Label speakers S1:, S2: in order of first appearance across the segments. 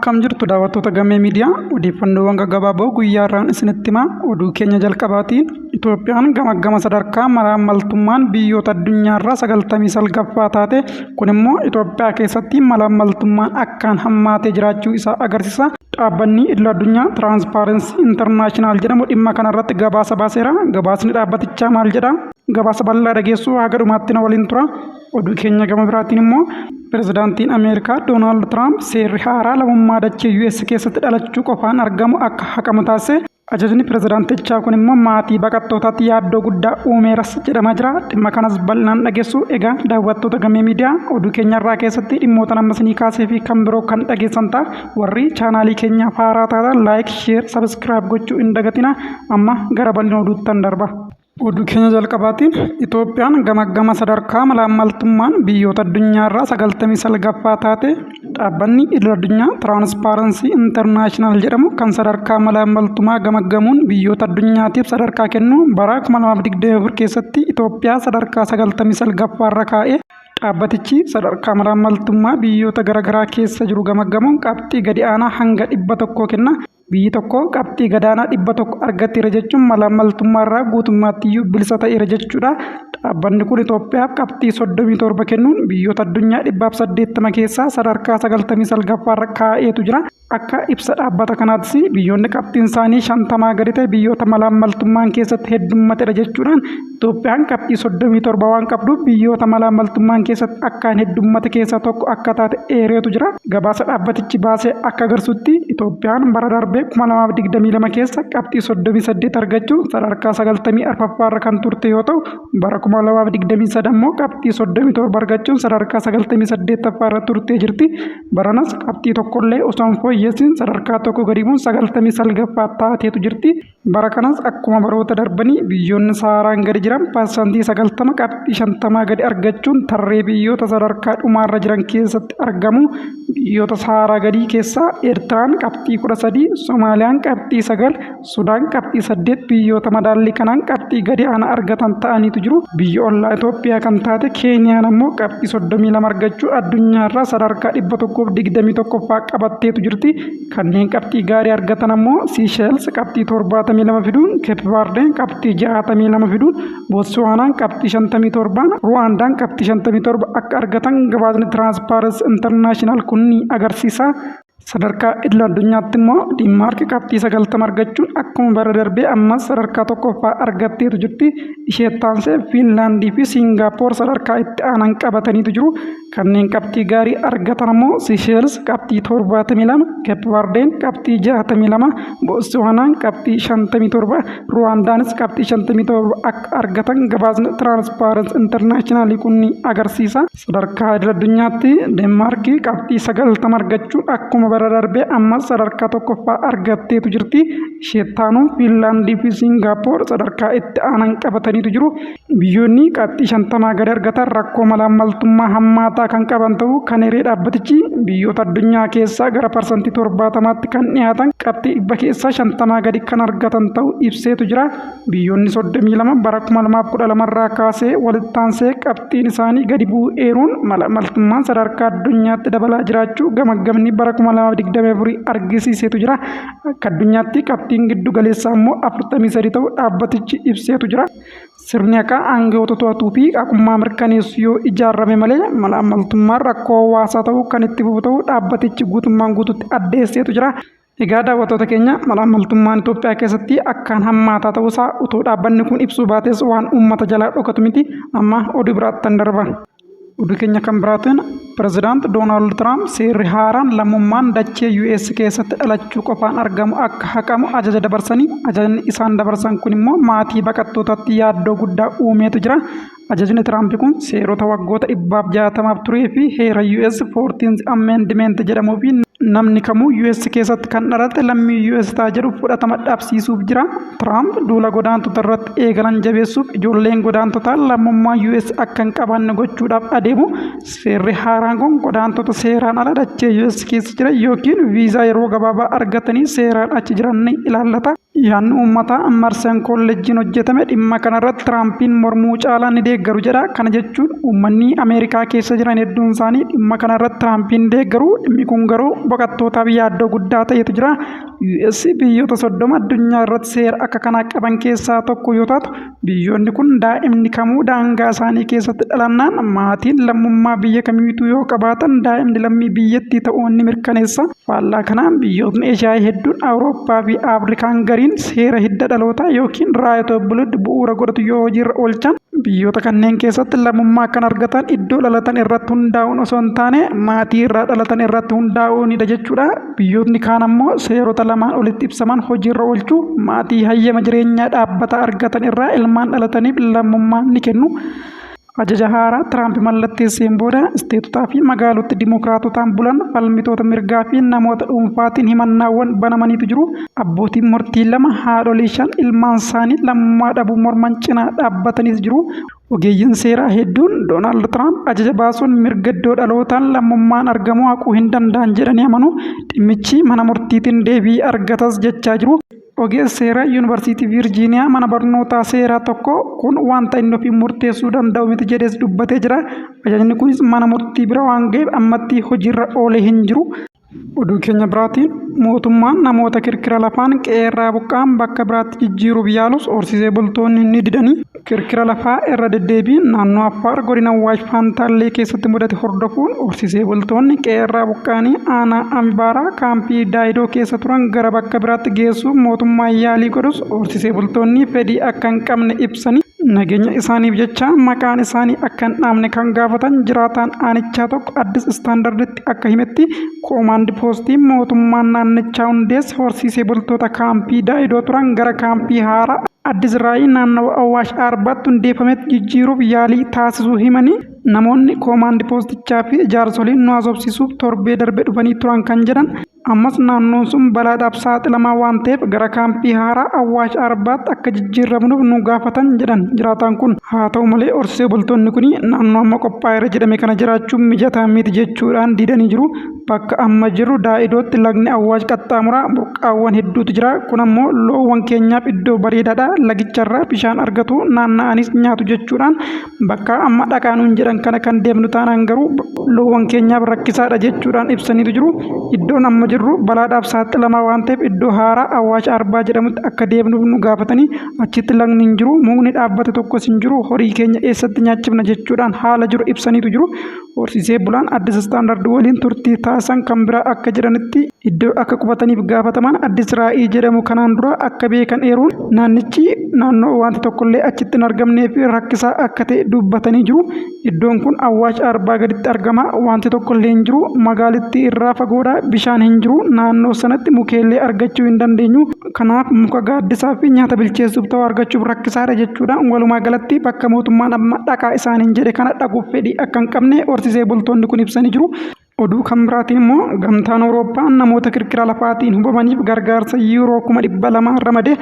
S1: Akkam jirtu daawwattoota Gamee Miidiyaa, odeeffannoowwan gaggabaaboo guyyaa irraan isinitti himaa. Oduu keenya jalqabaatiin, Itoophiyaan gamaggama sadarkaa malaammaltummaan biyyoota addunyaarraa 99ffaa taate. Kun immoo Itoophiyaa keessatti malaammaltummaan akkaan hammaatee jiraachuu isaa agarsiisa. Dhaabbanni idil addunyaa Tiraanspaarensii Intarnaashinaal jedhamu dhimma kanarratti gabaasa baaseera. Gabaasni dhaabbatichaa maal jedha? Gabaasa bal'aa dhageessuu, haga dhumaatti na waliin tura. Oduu keenya gama biraatiin immoo, Pirezidaantiin Ameerikaa Doonaald Tiraamp seerri haaraa lammummaa dachee US keessatti dhalachuu qofaan argamu akka haqamu taasise. Ajajni pirezidaantichaa kun immoo maatii baqattootaatti yaaddoo guddaa uumeeras jedhamaa jira. Dhimma kanas bal'inaan dhageessu. Egaa daawwattoota Gamee Miidiyaa, oduu keenyarraa keessatti dhimmoota amma isinii kaasee fi kan biroo kan dhageessan ta'a. Warri chaanaalii keenyaaf haaraa taatan like, share, subscribe gochuu hin dagatina. Amma gara bal'ina oduuttan darba. Oduu keenya jalqabaatiin, Itoophiyaan gamaggama sadarkaa malaammaltummaan biyyoota addunyaarraa 99ffaa taate. Dhaabbanni idil addunyaa Tiraanspaarensii Intarnaashinaal jedhamu kan sadarkaa malaammaltummaa gamaggamuun biyyoota addunyaatiif sadarkaa kennu bara 2024 keessatti Itoophiyaa sadarkaa 99ffaarra kaa'e. Dhaabbatichi sadarkaa malaammaltummaa biyyoota garaagaraa keessa jiru gamaggamuun qabxii gadi aanaa hanga 100 kenna. Biyyi tokko qabxii gadaanaa 100 argatteera jechuun malaammaltummaarraa guutummaattiyyuu bilisa ta'eera jechuudha. Dhaabbanni kun Itoophiyaaf qabxii 37 kennuun biyyoota addunyaa 180 keessaa sadarkaa 99ffaarra kaa'eetu jira. Akka ibsa dhaabbata kanaattis, biyyoonni qabxiin isaanii 50 gadi ta'e biyyoota malaammaltummaan keessatti heddummatedha jechuudhaan, Itoophiyaan qabxii 37 waan qabduuf biyyoota malaammaltummaan keessatti akkaan heddummate keessaa tokko akka taate eereetu jira. Gabaasa dhaabbatichi baase akka agarsiisutti, Itoophiyaan bara darbe 2022 keessa qabxii 38 argachuun sadarkaa 94ffaarra kan turte yoo ta'u, bara 2023 immoo qabxii 37 argachuun sadarkaa 98ffaarra turtee jirti. Baranas qabxii tokkollee osoo hin fooyyessin sadarkaa tokko gadi bu'uun 99ffaa taateetu jirti. Bara kanas akkuma baroota darbanii biyyoonni Sahaaraan gadi jiran 90% qabxii 50 gadi argachuun tarree biyyoota sadarkaa dhumaarra jiran keessatti argamu. Biyyoota Sahaaraa gadii keessaa Eertiraan qabxii 13, Somaaliyaan qabxii 9, Sudaan qabxii 8 biyyoota madaallii kanaan qabxii gadi aanaa argatan ta'aniitu jiru. Biyya ollaa Itoophiyaa kan taate Keeniyaan ammoo qabxii 32 argachuu addunyaarraa sadarkaa 121ffaa qabatteetu jirti. Kanneen qabxii gaarii argatan ammoo Siisheels qabxii 72 fiduun, Keep Verdeen qabxii 62 fiduun, Bootsuwaanaan qabxii 57, Ruwaandaan qabxii 57 akka argatan gabaasni Tiraanspaarens Intarnaashinaal kun ni agarsiisa. Sadarkaa idil addunyaatti immoo Deenmaark qabxii 90 argachuun akkuma bara darbee ammas sadarkaa tokkoffaa argatteetu jirti. Ishee taansee Fiinlaandii fi Siingaappoor sadarkaa itti aanan qabataniitu jiru. Kanneen qabxii gaarii argatan ammoo Siisheels qabxii 72, Keep Verdeen qabxii 62, Bootsuwaanaan qabxii 57, Ruwaandaanis qabxii 57 akka argatan gabaasni Tiraanspaarens Intarnaashinaalii kun ni agarsiisa. Sadarkaa idil addunyaatti Deenmaarkii qabxii 90 argachuun akkuma bara darbee ammas sadarkaa tokkoffaa argatteetu jirti. Ishee taanuun Fiinlaandii fi Siingaappoor sadarkaa itti aanan qabataniitu jiru. Biyyoonni qabxii 50 gadi argatan rakkoo malaammaltummaa hammaataa kan qaban ta'uu kan eeree dhaabbatichi, biyyoota addunyaa keessaa gara 70%tti kan dhiyaatan qabxii 50% gadi kan argatan ta'uu ibseetu jira. Biyyoonni 32 bara 2012 irraa kaasee walitti aansee qabxiin isaanii gadi bu'uu eeruun, malaammaltummaan sadarkaa addunyaatti dabalaa jiraachuu gamaggamni bara 2024 argisiiseetu jira. Akka addunyaatti qabxiin giddu galeessaa immoo 43 ta'uu dhaabbatichi ibseetu jira. Sirni haqaa aangawoota to'atuu fi haqummaa mirkaneessu yoo ijaarame malee malaammaltummaan rakkoo hawaasaa ta'uu kan itti fufu ta'uu dhaabbatichi guutummaan guututti addeesseetu jira. Egaa daawwattoota keenya, malaammaltummaan Itoophiyaa keessatti akkaan hammaataa ta'uusaa utuu dhaabbanni kun ibsuu baates waan uummata jalaa dhokatu miti. Amma oduu biraattan darba. Oduu keenya kan biraatiin, Pirezidaant Doonaald Tiraamp seerri haaraan lammummaan dachee US keessatti dhalachuu qofaan argamu akka haqamu ajaja dabarsanii, ajajni isaan dabarsan kun immoo maatii baqattootaatti yaaddoo guddaa uumeetu jira. Ajajni Tiraamp kun seerota waggoota 160f turee fi heera US 14th Amendment jedhamuu fi namni kamuu US keessatti kan dhalate lammii US ta'a jedhu fudhatama dhabsiisuuf jira. Tiraamp duula godaantota irratti eegalan jabeessuuf ijoolleen godaantotaa lammummaa US akka hin qabaanne gochuudhaaf adeemu. Seerri haaraan kun godaantota seeraan ala dachee US keessa jiran yookiin viizaa yeroo gabaabaa argatanii seeraan achi jiran ni ilaallata. Yaadni uummataa Marseen Kolleejjiin hojjetame dhimma kanarratti Tiraampiin mormuu caalaa ni deeggaru jedha. Kana jechuun uummanni Ameerikaa keessa jiran hedduun isaanii dhimma kanarratti Tiraampiin deeggaru. Dhimmi kun garuu baqattootaaf yaaddoo guddaa ta'etu jira. US biyyoota 30 addunyaa irratti seera akka kanaa qaban keessaa tokko yoo taatu, biyyoonni kun daa'imni kamuu daangaa isaanii keessatti dhalannaan maatiin lammummaa biyya kamiituu yoo qabaatan daa'imni lammii biyyattii ta'uu ni mirkaneessa. Faallaa kanaan biyyootni Eeshiyaa hedduun, Awurooppaa fi Afrikaan gariin seera hidda dhalootaa yookiin right of blood bu'uura godhatu yoo hojiirra oolchan, biyyoota kanneen keessatti lammummaa kan argatan iddoo dhalatan irratti hundaa'uun osoo hin taane maatii irraa dhalatan irratti hundaa'uunidha jechuudha. Biyyootni kaan ammoo seerota lamaan olitti ibsaman hojiirra oolchuu maatii hayyama jireenyaa dhaabbataa argatan irraa ilmaan dhalataniif lammummaa ni kennu. Ajaja haaraa Tiraamp mallatteesseen booda isteetotaa fi magaalota Dimookiraatotaan bulan falmitoota mirgaa fi namoota dhuunfaatiin himannaawwan banamaniitu jiru. Abbootiin murtii lama haadholii 5 ilmaan isaanii lammummaa dhabuu morman cinaa dhaabbataniis jiru. Ogeeyyiin seeraa hedduun Doonaald Tiraamp ajaja baasuun mirga iddoo dhalootaan lammummaan argamuu haquu hin danda'an jedhanii amanu. Dhimmichi mana murtiitiin deebii argatas jechaa jiru. Ogeessi seeraa Yuunivarsiitii Viirjiiniyaa mana barnootaa seeraa tokko kun wanta inni ofiin murteessuu danda'u miti jedhees dubbatee jira. Ajajni kunis mana murtii bira waan ga'eef ammatti hojiirra oolee hin jiru. Oduu keenya biraatiin, mootummaan namoota kirkira lafaan qe'eerraa buqqa'an bakka biraatti jijjiiruuf yaalus horsiisee bultoonni ni didanii. Kirkira lafaa irra deddeebiin naannoo Affaar godina Awwaash Faantaallee keessatti mudate hordofuun horsiisee bultoonni qe'eerraa buqqa'anii aanaa Amibaaraa kaampii Daayidoo keessa turan gara bakka biraatti geessuuf mootummaan yaalii godhus horsiisee bultoonni fedhii akka hin qabne ibsanii, nageenya isaaniif jecha maqaan isaanii akka hin dhaamne kan gaafatan jiraataan aanichaa tokko Addis Standarditti akka himetti, koomaand poostiin mootummaan naannichaa hundeesse horsiisee bultoota kaampii Daayidoo turan gara kaampii haaraa Addis Raayii naannawa Awaash Aarbaatti hundeeffametti jijjiiruuf yaalii taasisuu himanii, namoonni koomaand poostichaa fi jaarsoliin nu haasofsiisuuf torbee darbe dhufanii turan kan jedhan, ammas naannoon sun balaadhaaf saaxilamaa waan ta'eef gara kaampii haaraa Awaash Aarbaatti akka jijjiiramnuuf nu gaafatan jedhan jiraataan kun. Haa ta'u malee horsiisee bultoonni kun naannoo amma qophaa'eera jedhame kana jiraachuun mijataa miti jechuudhaan didanii jiru. Bakka amma jirru Daa'idootti lagni Awwaash qaxxaamura, burqaawwan hedduutu jira. Kun ammoo loowwan keenyaaf iddoo bareedaadha. Lagicharraa bishaan argatu, naanna'anis nyaatu jechuudhaan, bakka amma dhaqaa nuun jedhan kana kan deemnu taanaan garuu loowwan keenyaaf rakkisaadha jechuudhaan ibsaniitu jiru. Iddoon amma jirru balaadhaaf saaxilamaa waan ta'eef iddoo haaraa Awwaash Arbaa jedhamutti akka deemnuuf nu gaafatanii, achitti lagni hin jiru, mukni dhaabbate tokkos hin jiru, horii keenya eessatti nyaachifna jechuudhaan haala jiru ibsaniitu jiru. Horsiisee bulaan Addis Standard waliin turtii taasisan kan biraa akka jedhanitti, iddoo akka qubataniif gaafataman Addis Raa'ii jedhamu kanaan dura akka beekan eeruun, naannichi naannoo wanti tokkollee achitti hin argamnee fi rakkisaa akka ta'e dubbatanii jiru. Iddoon kun Awwaash Arbaa gaditti argama. Wanti tokkollee hin jiru. Magaalittii irraa fagoodha. Bishaan hin jiru. Naannoo sanatti mukeellee argachuu hin dandeenyu. Kanaaf muka gaaddisaa fi nyaata bilcheessuuf ta'u argachuuf rakkisaadha jechuudha. Walumaa galatti bakka mootummaan amma dhaqaa isaaniin jedhe kana dhaquuf fedhii akka hin qabne horsiisee bultoonni kun ibsanii jiru. Oduu kan biraatiin immoo, gamtaan Awurooppaa namoota kirkira lafaatiin hubamaniif gargaarsa yuuroo 200,000 ramade.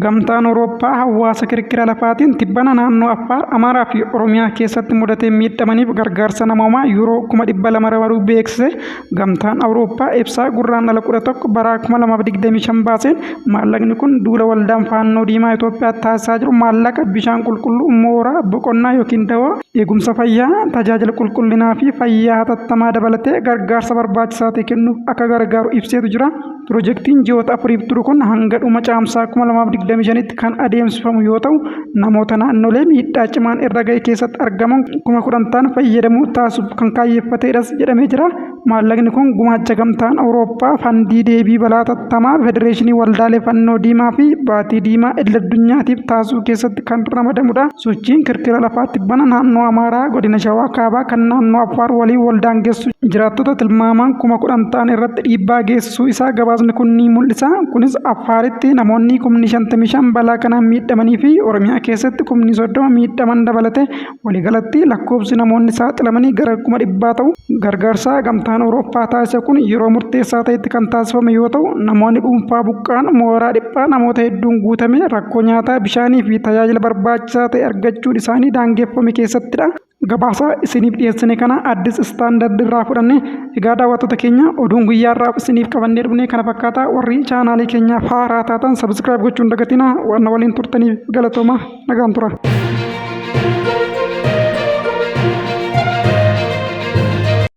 S1: Gamtaan Awurooppaa hawaasa kirkira lafaatiin tibbana naannoo Affaar, Amaaraa fi Oromiyaa keessatti mudateen miidhamaniif gargaarsa namoomaa yuuroo 200,000 ramaduu beeksise. Gamtaan Awurooppaa ibsaa Gurraandhala 11 bara 2025 baaseen, maallaqni kun duula Waldaan Faannoo Diimaa Itoophiyaa taasisaa jiru maallaqa, bishaan qulqulluu, mooraa boqonnaa yookiin dawoo, eegumsa fayyaa, tajaajila qulqullinaa fi fayyaa hatattamaa dabalatee gargaarsa barbaachisaa ta'e kennuuf akka gargaaru ibseetu jira. Pirojektiin ji'oota afuriif turu kun hanga dhuma Caamsaa 2025tti kan adeemsifamu yoo ta'u, namoota naannolee miidhaa cimaan irra ga'e keessatti argaman 10,000 ta'an fayyadamoo taasisuuf kan kaayyeffatedhas jedhamee jira. Maallaqni kun gumaacha Gamtaan Awurooppaa Fandii Deebii Balaa Hatattamaa Federeeshinii Waldaalee Fannoo Diimaa fi Baatii Diimaa Idil-addunyaatiif taasisuu keessatti kan ramadamudha. Sochiin kirkira lafaa tibbana naannoo Amaaraa godina Shawaa Kaabaa kan naannoo Affaar waliin wal daangessu jiraattota tilmaamaan 10,000 ta'an irratti dhiibbaa geessisuu isaa gabaasni kun ni mul'isa. Kunis Affaaritti namoonni 55,000 balaa kanaan miidhamanii fi Oromiyaa keessatti 30,000 miidhaman dabalatee waliigalatti lakkoofsi namoonni saaxilamanii gara 100,000 ta'u. Gargaarsa Gamtaan Awurooppaa taasise kun yeroo murteessaa ta'etti kan taasifame yoo ta'u, namoonni dhuunfaa buqqa'an mooraa dhiphaa namoota hedduun guutame rakkoo nyaataa, bishaanii fi tajaajila barbaachisaa ta'e argachuun isaanii daangeffame keessattidha. Gabaasa isiniif dhiyeessine kana Addis Standard irraa fudhanne. Egaa daawwattoota keenya, oduun guyyaa irraa isiniif qabannee dhufne kana fakkaata. Warri chaanaalii keenyaaf haaraa taatan subscribe gochuun dagatina. Waan waliin turtaniif galatooma, nagaan tura.